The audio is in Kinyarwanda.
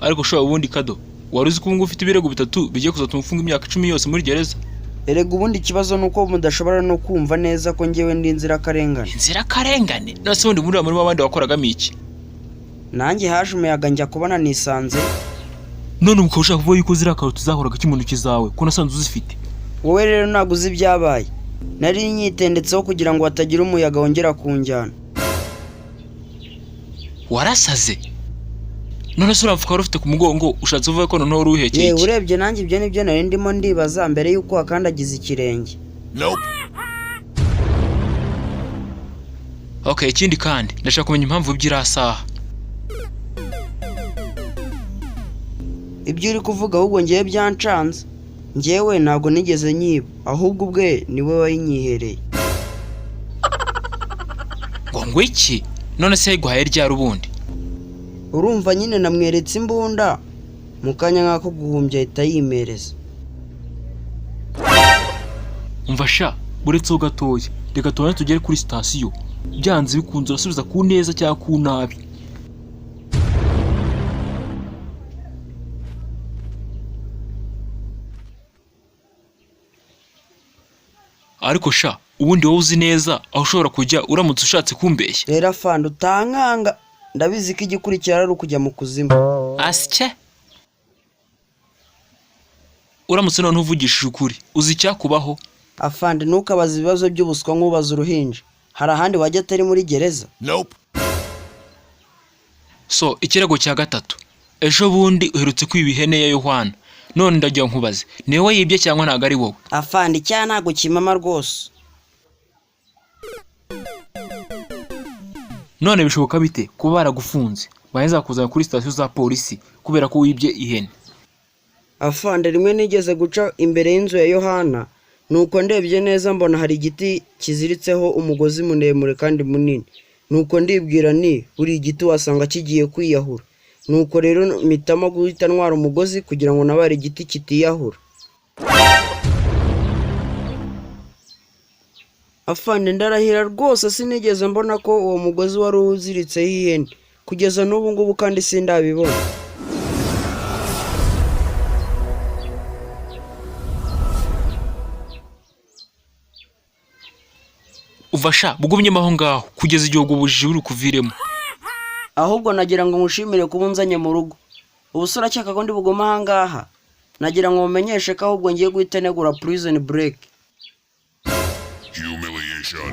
Ariko ushobora ubundi kado, wari uzi ko ubu ngubu ufite ibirego bitatu bigiye kuzatuma ufunga imyaka 10 yose muri gereza? Erega ubundi ikibazo ni uko mudashobora no kumva neza ko njyewe ndi inzirakarengane. Inzirakarengane? None se ubundi muri murima w'abandi wakoragamo iki? Nanjye haje umuyaga, njya kubona nisanze. None ubu ukaba ushaka kuvuga yuko ziriya karoti zahoraga ki mu ntoki zawe, ko nasanze uzifite? Wowe rero ntabwo uzi ibyabaye. Nari nyitendetseho kugira ngo hatagira umuyaga wongera kunjyana. Warasaze? None se uriya mufuka wari ufite ku mugongo, ushatse uvuga ko noneho wari uhekeye Yewe, iki? urebye nanjye ibyo nibyo nari ndimo ndibaza mbere y'uko wakandagiza ikirenge. Okay, ikindi kandi ndashaka kumenya impamvu wibye saha. Ibyo uri kuvuga ahubwo ngewe byancanze. Ngewe ntabwo nigeze nyiba, ahubwo ubwe niwe wayinyihereye. Ngo iki? None se yayiguhaye ryari ubundi? Urumva nyine namweretse imbunda, mu kanya nk'ako guhumbya ahita yimereza. Umva sha, uretseho gatoya, reka tubone tugere kuri sitasiyo. Byanze bikunze urasubiza ku neza cyangwa ku nabi. Ariko sha, ubundi wowe uzi neza aho ushobora kujya uramutse ushatse kumbeshya? Rero afande, utankanga, ndabizi ko igikurikira ari ukujya mu kuzimu. Asye, uramutse noneho uvugishije ukuri, uzi icyakubaho? Afande, ntukabaze ibibazo by'ubuswa nk'ubaza uruhinja. Hari ahandi wajya atari muri gereza? So ikirego cya gatatu, ejo bundi uherutse kwiba ihene ya Yohana. None ndagira nkubaze, ni wowe yibye cyangwa ntabwo ari wowe? Afande, icyaha ntabwo kimama rwose. None bishoboka bite kuba baragufunze, baheza kuzana kuri sitasiyo za polisi kubera ko wibye ihene? Afande, rimwe nigeze guca imbere y'inzu ya Yohana, nuko ndebye neza mbona hari igiti kiziritseho umugozi muremure kandi munini. Nuko ndibwira ni buri igiti wasanga kigiye kwiyahura. Nuko rero mpitamo guhita ntwara umugozi kugira ngo nabare igiti kitiyahura. Afande, ndarahira rwose sinigeze mbona ko uwo mugozi wari uziritseho ihene kugeza n'ubu ngubu, kandi sindabibona. Uva sha, bugumyemo aho ngaho kugeza igihe ubwo bujiji buri kuviremo. Ahubwo nagira ngo nkushimire kuba unzanye mu rugo. Ubu se urakeka ko ndi bugume aha ngaha? Nagira ngo mumenyeshe ko ahubwo ngiye guhita negura Prison Break. Humiliation.